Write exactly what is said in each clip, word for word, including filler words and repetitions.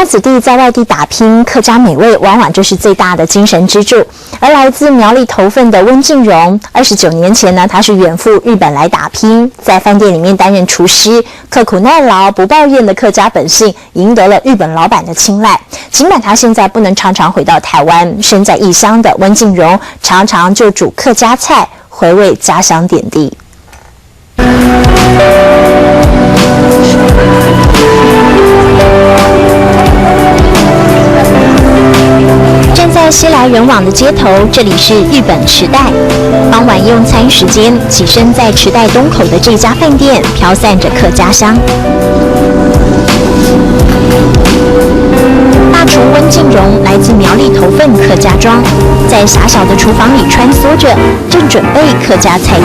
子弟在外地打拼，客家美味往往就是最大的精神支柱。而来自苗栗头份的温进荣，二十九年前呢，他是远赴日本来打拼，在饭店里面担任厨师，刻苦耐劳、不抱怨的客家本性，赢得了日本老板的青睐。尽管他现在不能常常回到台湾，身在异乡的温进荣常常就煮客家菜，回味家乡点滴。 站在熙来人往的街头，这里是日本池袋。傍晚用餐时间，起身在池袋东口的这家饭店飘散着客家香。大厨温进荣来自苗栗头份客家庄，在狭小的厨房里穿梭着，正准备客家菜肴。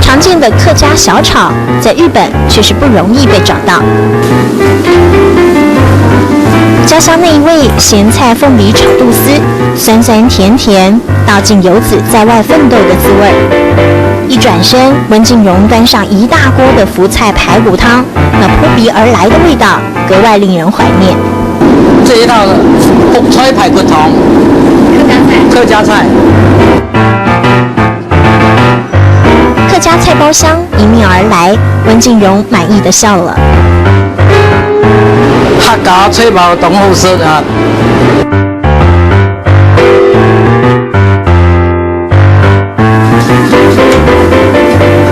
常见的客家小炒，在日本却是不容易被找到。家乡那一味咸菜凤梨炒肚丝，酸酸甜甜，道尽游子在外奋斗的滋味儿。一转身，温进荣端上一大锅的福菜排骨汤，那扑鼻而来的味道，格外令人怀念。这一道是福菜排骨汤，客家菜。客家菜。 客家菜包香迎面而来，温进荣满意的笑了。客家菜包当好食啊！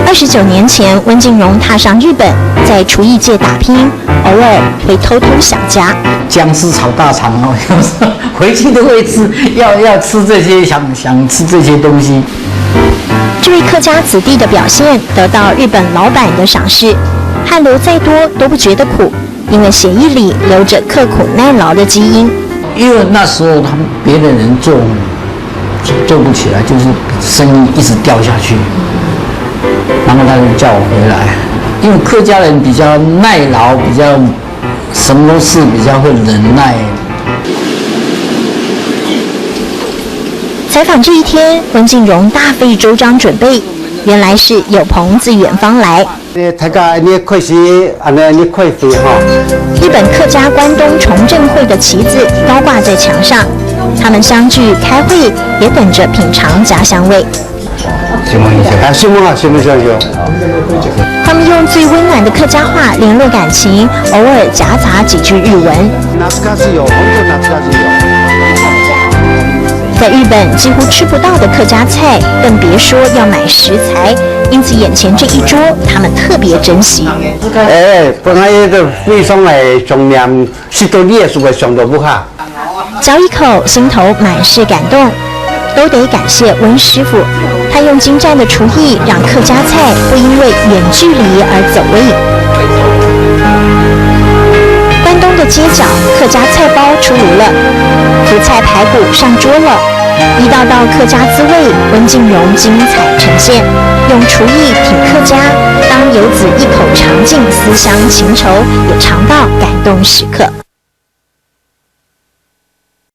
二十九年前，温进荣踏上日本，在厨艺界打拼，偶尔会偷偷想家。姜丝炒大肠哦，有时候回去都会吃，要要吃这些，想想吃这些东西。 这位客家子弟的表现得到日本老板的赏识，汗流再多都不觉得苦，因为血液里流着刻苦耐劳的基因。因为那时候他们别的人做做不起来，就是生意一直掉下去，然后他就叫我回来。因为客家人比较耐劳，比较什么事比较会忍耐。采访这一天，温进荣大费周章准备，原来是有朋自远方来。大家恁樣開始，恁樣開會哈。日本客家关东崇正会的旗子高挂在墙上，他们相聚开会，也等着品尝家乡味。承蒙一下。啊，承蒙啊，承蒙，承蒙。他们用最温暖的客家话联络感情，偶尔夹杂几句日文。在日本几乎吃不到的客家菜，更别说要买食材，因此眼前这一桌，他们特别珍惜。哎，本来也是非常的想念，食到你个时候想到不下。 嚼一口，心头满是感动，都得感谢温师傅，他用精湛的厨艺让客家菜不因为远距离而走味。关东的街角，客家菜包出炉了，福菜排骨上桌了，一道道客家滋味，温进荣精彩呈现，用厨艺挺客家，当游子一口尝尽思乡情愁，也尝到感动时刻。